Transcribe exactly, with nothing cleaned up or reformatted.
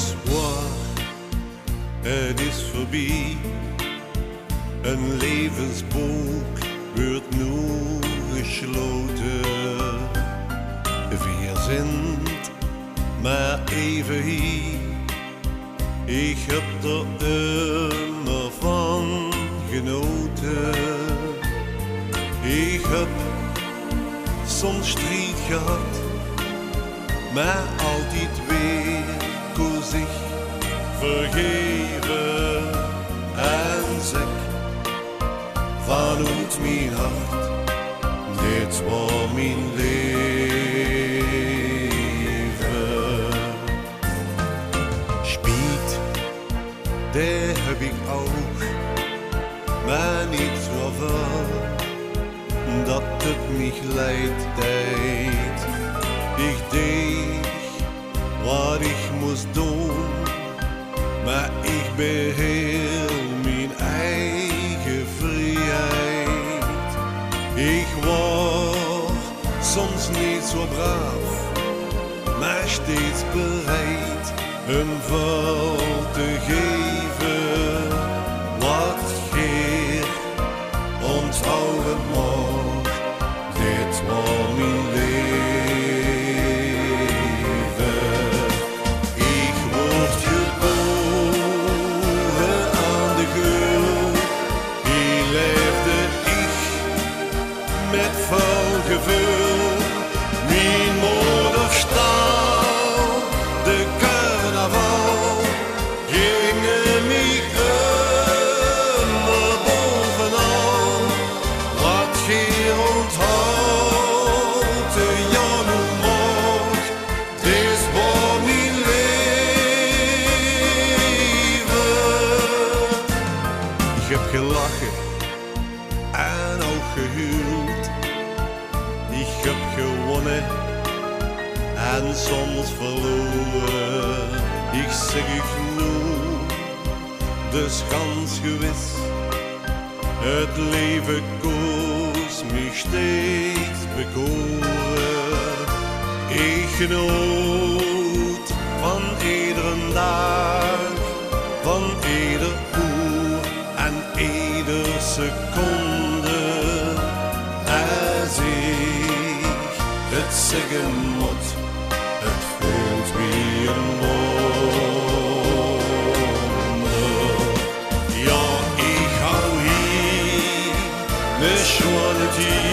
Zwaor, het is veurbie. Ein levensbook wuuert noe geslote. Veer zint mer eve hie. Ich höb d'r ummer van genote. Ich höb soms stried gehad, mer altied weer koos ich vergeve en zèk vanoet mien hart: dit waor mien leve. Spiet, dae höb ich ouch, mer neet zoväöl det het mich leid deit. Ich deeg waat ich mós doon, mer ich behiel mien eige vrieheid. Ich waor soms neet zo braaf, mer steeds bereid um väöl te geve. Waat geer onthouwe moogt, dit waor mien leve. Ich woort gebore aan de Geul, hie laefde ich mit väöl geveul. Mien moder staal, de carnaval, ging mich ummer bovenaan. Waat geer onthouwe, jao, noe moogt, dit waor mien leve. Ich höb gelache en ouch gehuild. Ich höb gewonne en soms verlore. Ich zèk uch noe dus gans gewis: het leve koos mich steeds bekore. Ich genoot van ederen daag, van eder oer en eder seconde. Es ich het zègke mót, het veult mich ein wónder. Jao, ich haw hie ein sjoon tied.